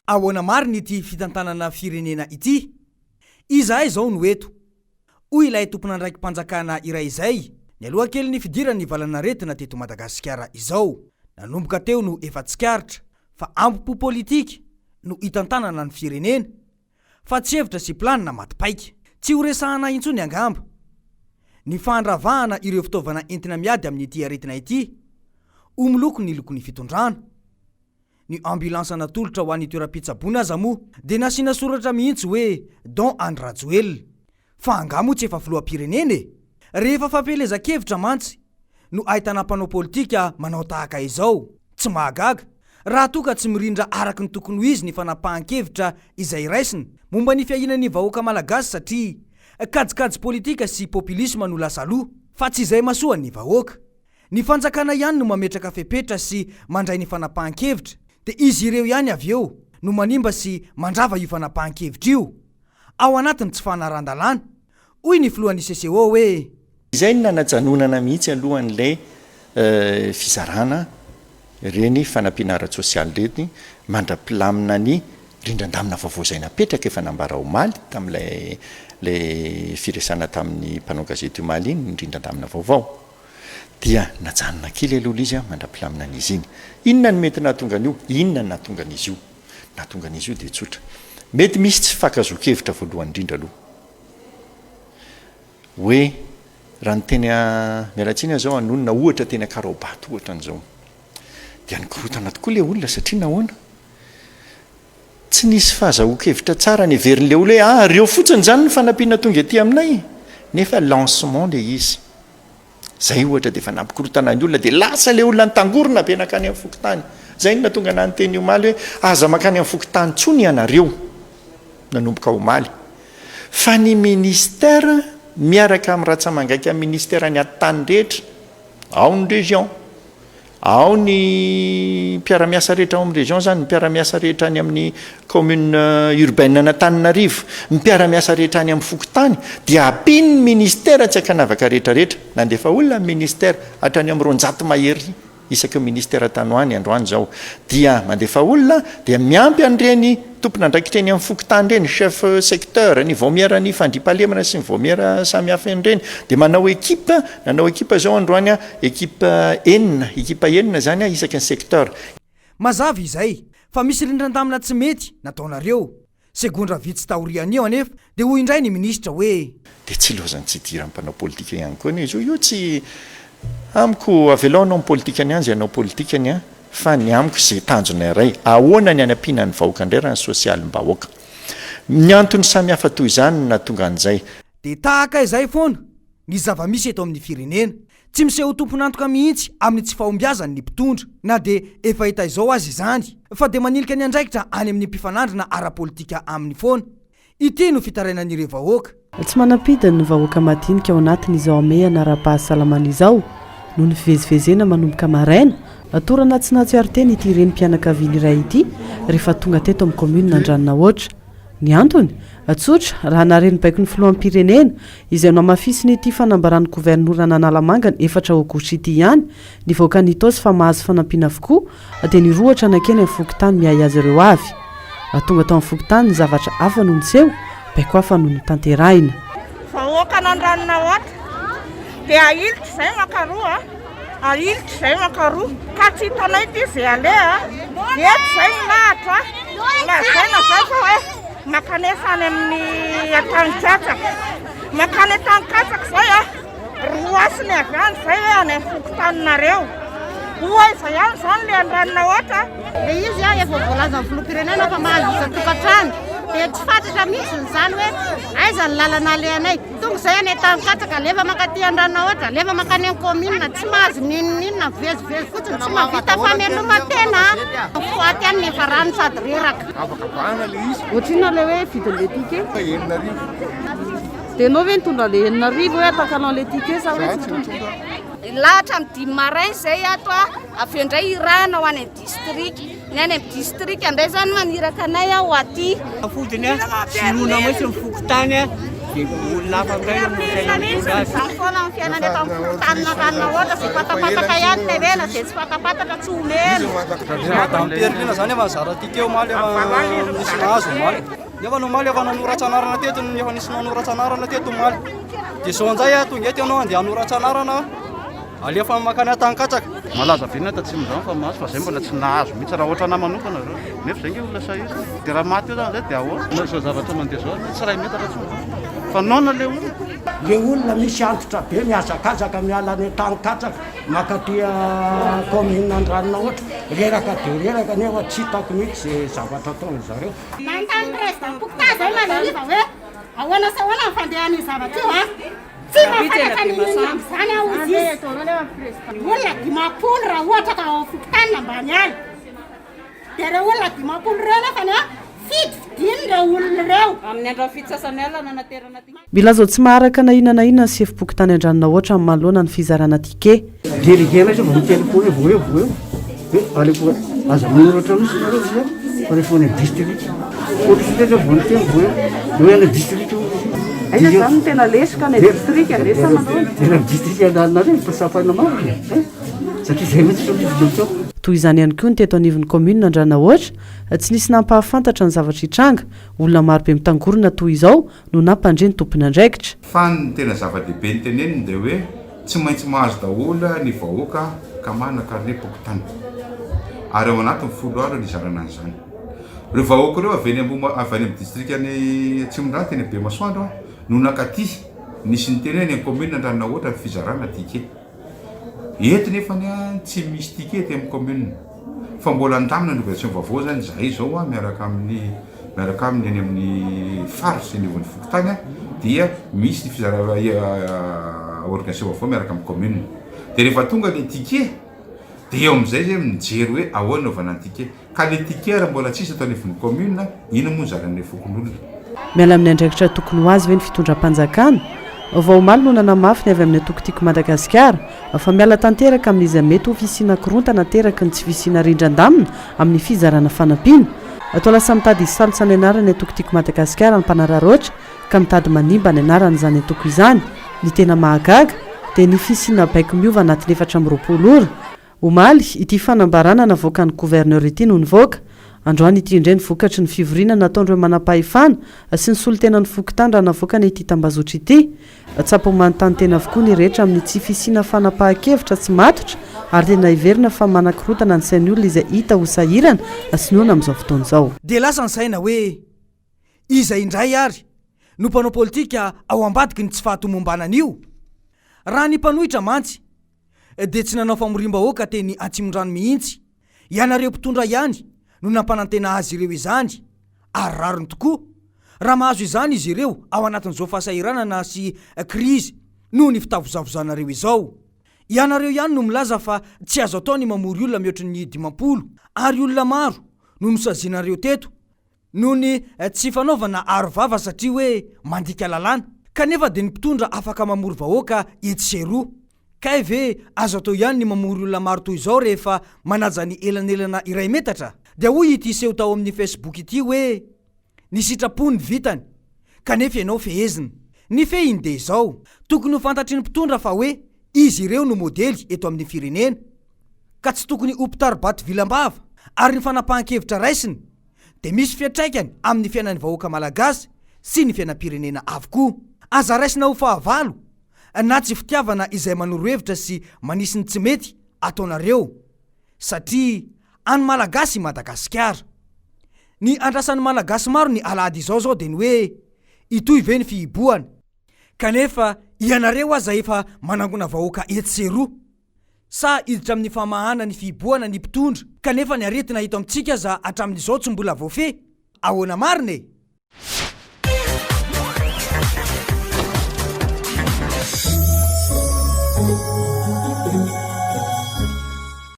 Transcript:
Ahoana marina ity fitantanana firenena ity? Izahay izao no eto, hoy ilay tompon'andraiki-panjakana iray izay, nialoha kelin'ny fidiran'ny valanaretina teto Madagasikara izao. Nanomboka teo no efa tsikaritra fa ambo-po politika no itantanana ny firenena, fa tsy hevitra sy planina maty paika. Tsy ho resahana intsony angamba ny fandravahana ireo fitaovana entina miady amin'ity aretina ity ho miloko ny lokon'ny fitondrana. Ny ambulance natolotra ho an'ny toeram-pitsaboana aza moa dia nasiana soratra mihitsy hoe Don Andry Rajoelina. Fa angaha moa tsy efa filoham-pirenena e? Rehefa fampielezan-kevitra mantsy no ahitana mpanao politika manao tahaka izao, tsy mahagaga raha toa ka tsy mirindra araka ny tokony ho izy ny fanapahan-kevitra izay raisina momba ny fiahiana ny vahoaka malagasy satria kajikajy politika sy populisme no lasa aloha fa tsy izay masoan'ny vahoaka. Ny fanjakana ihany no mametraka fepetra sy mandray ny fanapahan-kevitra, dia izy ireo ihany avy eo no manimba sy mandrava io fanapahan-kevitra io, ao anatin'ny tsy fanarahan-dalàna, hoy ny filohan'ny CCO hoe. Izay no nanajanonana mihitsy aloha an'ilay fizarana ireny fanampiana ara-tsosialy ireny mandra-pilamina ny rindran-damina vaovao izay napetraka efa nambara omaly tamin'ilay ilay firesahana tamin'ny mpanao gazety omaly iny ny rindran-damina vaovao. Dia najanona kely aloha ilay izy mandra-pilamina an'izy iny. Inona no mety nahatonga an'io? Inona no nahatonga an'izy io? Nahatonga an'izy io dia tsotra. Mety misy tsy fifankahazoan-kevitra voalohany indrindra aloha. Hoe raha ny teny miala tsiny aho izao hanonona ohatra teny Ankaraobato ohatra an'izao. Dia nikorontana tokoa ilay olona satria nahoana? Tsy nisy fahazahoan-kevitra tsara neverin'ilay olona hoe ah ireo fotsiny izany ny fanampiana tonga ety aminay nefa lancement ilay izy. Izay ohatra dia efa nampikorontana ny olona dia lasa ilay olona nitangorona be nankany amin'ny fokontany. Izay no nahatonga anah niteny omaly hoe aza mankany amin'ny fokontany intsony ianareo nanomboka omaly fa ny ministère miaraka amin'ny ratsa-mangaika ministeran'ny atitany rehetra ao ny région Ao ny mpiara-miasa rehetra ao amin'ny région izany, ny mpiara-miasa rehetra any amin'ny commune urbaine an'Antananarivo, ny mpiara-miasa rehetra any amin'ny fokontany dia ampian'ny ministère tsy ankanavaka rehetra rehetra. Nandefa olona ny ministère hatrany amin'ny 200 mahery isaky ny ministère tany ho any androany izao dia mandefa olona dia miampy an'ireny tompon'andraikitra eny amin'ny fokontany ireny, chef secteur, ny vaomieran'ny fandriampahalemana sy ny vaomiera samihafa eny ireny dia manao équipe, nanao équipe izao androany Ekipa enina, ekipa enina izany isaky ny secteur. Mazava izay fa misy rindran-damina tsy mety nataonareo. Segondra vitsy taorian'io anefa dia hoy indray ny minisitra hoe. Dia tsy ilaozan'ny tsy idiran'ny mpanao politika ihany koa anie izy io. Io tsy amiko, avelao hanao ny politikany any izay hanao politikany an, fa ny amiko izay tanjona iray, ahoana ny hanampiana ny vahoaka indray raha ny sosialim-bahoaka. Ny antony samihafa toy izany no nahatonga an'izay. Dia tahaka izay foana ny zava-misy eto amin'ny firenena. Tsy miseho ho tompon'antoka mihitsy amin'ny tsy fahombiazany ny mpitondra, na dia efa hita izao aza izany, fa dia manilika ny andraikitra any amin'ny mpifanandrina ara-politika aminy foana. Ity no fitarainan'ireo vahoaka. Tsy manam-pidiny ny vahoaka madinika ao anatin'izao hamehana ara-pahasalamana izao noho ny fivezivezena manomboka maraina. Torana tsy nahatsiaro tena ity renim-pianakaviana iray ity rehefa tonga teto amin'ny kaominina Andranonahoatra. Ny antony? Tsotra, raha nahare ny baikon'ny filoham-pirenena, izay nohamafisin'ity fanambaran'ny governoran'Analamanga ny efatra aogositra ity ihany, ny vahoakan'Itaosy fa mahazo fanampiana avokoa, dia nirohotra nankeny amin'ny fokontany miahy azy ireo avy. Tonga tao amin'ny fokontany ny zavatra hafa no niseho, baiko hafa no notanterahina. Vahoakan'Andranonahoatra dia ahilika izay mankaroa a! Ahilika izay mankaroa ka tsy hitanay ity izay aleha a! Eto izay milahatra a! Lazaina izay fa hoe mankanesa any amin'ny Antanikatsaka. Mankany Antanikatsaka izay a! Roasiny avy any izay hoe any amin'ny fokontaninareo. Ho aiza ihany izany ilay Andranonahoatra? Ilay izy a, efa voalazan'ny filoham-pirenena fa mahazo isan-tokantrano. Dia tsy fantatra mihitsy izany hoe aiza ny lalana alehanay. Tonga izay any Antanikatsaka, alefa mankaty Andranonahoatra, alefa mankany amin'ny commune, tsy mahazo n'inon'inona, mivezivezy fotsiny, tsy mahavita fameloman-tena. Foaty any nefa rano sady reraka. Avakavahana le izy. Ohatrinona ilay hoe vidin'ilay ticket? 6000. Dia ianao ve nitondra ilay 6000 hoe atakanao ilay ticket sa hoe Za tsy tsy nitondra? nitondra. Nilahatra amin'ny dimy maraina izay ato a, avy eo indray irahana ho any amin'ny distrika. Ny any amin'ny distrika indray izany maniraka anay ho aty. Fodiny a, soloina mihitsy ny fokontany a, Dia olona hafa indray no Tena mihitsy izany foana ny fiainana eto amin'ny fokontany Andranonahoatra, izay fatapataka ihany no omena, izay tsy fatapataka tsy omena. Madame Perline zany efa nizara ticket omaly efa nisy nahazo omaly. Nefa ny omaly efa nanoratra anarana teto ny efa nisy nanoratra anarana teto omaly. Dia zao indray ah, tonga eto ianao andeha hanoratra anarana alefa mankany Antanikatsaka. Malaza be ny Antatsimondrano fa mahazo fa zay mbola tsy nahazo mihitsy raha ohatranahy manokana zao. Nefa zay nge olona sahirana. Dia raha maty eo zany zay dia ahoana? Izao zavatra mandeha zao anie tsy iray metatra intsony zao fa noana le olona. Le olona misy antitra be mihazakazaka miala any Antanikatsaka mankaty commune Andranonahoatra, reraka dia reraka nefa tsy hitako mihitsy ze zavatra ataon'zareo. Nanontany président-pokontany zay manariva hoe ahoana sy ahoana ny fandehan'io zavatra io an! Tsy mahafantatra ny inona amin'izany aho hozy izy. Olona 50 raha ohatra ka ao amin'ny fokontany na ambany ala. Dia ireo olona 50 ireo nefany an, fidy fidiny ireo olona ireo. Amin'ny andron'ny fitsasany alina nanaterana ty. Milaza ho tsy maharaka na inona na inona ny sefom-pokontany Andranonahoatra manoloana ny fizarana ticket. Délégué anay zao vao miteny foana hoe vao eo vao eo hoe alefa aza manoratra mihitsy nareo izy fa rehefa any amin'ny district. Ohatry ny zao vao niteny vao eo hoe any amin'ny district io. Aiza izany no tena lesoka any amin'ny district ve sa manahoana? Tena amin'ny district anareo no tsapaina marina e! Satria izay mihitsy no izy no teo. Toy izany ihany koa ny teto anivon'ny kaominina Andranahoatra, tsy nisy nampahafantatra ny zavatra hitranga, olona marobe mitangorona toy izao no nampandre ny tompon'andraikitra. Fa ny tena zava-dehibe noteneniny dia hoe tsy maintsy mahazo daholo ny vahoaka ka manana carnet pokontany. Ary ao anatin'ny folo andro no hizarana an'izany. Ireo vahoaka ireo avy eny Ambohima, avy any amin'ny distrikan'i Atsimondrano teny Bemasoandro no nankaty, nisy niteny hoe any amin'ny commune Andranonahoatra ny fizarana ticket. Eto nefany tsy misy ticket ety amin'ny commune fa mbola handamina ny organisation vaovao zany izahay izao miaraka amin'ny miaraka aminy any amin'ny faritra eny anivon'ny fokontany dia misy ny fizarana organisation vaovao miaraka amin'ny commune dia rehefa tonga le ticket dia eo amin'izay zay mijery hoe ahoana anaovana ny ticket. Ka le ticket ary mbola tsisy eto anivon'ny commune, inona moa ny zaran'ilay fokonolona? Miala amin'ny andraikitra tokony ho azy ve ny fitondram-panjakana? Vao omaly no nanamafy ny avy amin'ny antoko Tiako Madagasikara fa miala tanteraka amin'izay mety ho fisiana korontana ateraky ny tsy fisiana rindran-damina amin'ny fizarana fanampiana. Toa lasa mitady hisalotra ny anaran'ny antoko Tiako Madagasikara ny mpanararaotra ka mitady manimba ny anaran'izany antoko izany. Ny tena mahagaga dia ny fisiana baiko miova anatin'ny 24 ora. Omaly, ity fanambarana navoakan'ny Gouverneur ity no nivoaka. Androany ity indray ny vokatry ny fivoriana nataon'ireo manampahefana sy ny solontenan'ny fokontany raha navoakana ity tambazotra ity. Tsapa ho manontany tena avokoa ny rehetra amin'ny tsy fisiana fanapahan-kevitra tsy matotra ary tena heverina fa manakorontana ny sain'ny olona izay hita ho sahirana sy noana amin'izao fotoana izao. Dia lasa ny saina hoe iza indray ary no mpanao politika ao ambadiky ny tsy fahatomombanana io? Raha ny mpanohitra mantsy dia tsy nanao famoriam-bahoaka teny Atsimondrano mihitsy, ianareo mpitondra ihany no nampanantena azy ireo izany ary rariny tokoa raha mahazo izany izy ireo ao anatin'izao fahasahiranana sy krizy noho ny fitavozavozanareo izao. Ianareo ihany no milaza fa tsy azo atao ny mamory olona mihoatry ny 50 ary olona maro no nosazianareo teto Noho ny tsy fanaovana aro vava satria hoe mandika lalàna, kanefa dia ny mpitondra afaka mamory vahoaka etsy sy eroa. Kay ve azo atao ihany ny mamory olona maro toy izao rehefa manaja ny elanelana iray metatra? Dia hoy ity seho tao amin'ny Facebook ity hoe ny sitrapo ny vitany, kanefa ianao fehezina. Ny fehiny dia izao, tokony ho fantatry ny mpitondra fa hoe izy ireo no modely eto amin'ny firenena, ka tsy tokony ho mpitari-bato vilam-bava, ary ny fanapahan-kevitra raisiny dia misy fiantraikany amin'ny fiainan'ny vahoaka malagasy sy ny fiainam-pirenena avokoa. Aza raisina ho fahavalo na tsy fitiavana izay manoro hevitra sy manisy ny tsy mety ataonareo satria an'ny Malagasy i Madagasikara. Ny andrasan'ny Malagasy maro ny alahady izao izao dia ny hoe hitohy ve ny fihibohana? Kanefa ianareo aza efa manangona vahoaka etsy sy eroa. Sa hiditra amin'ny famahana ny fihibohana ny mpitondra kanefa ny aretina eto amintsika aza hatramin'izao tsy mbola voafehy? Ahoana marina e?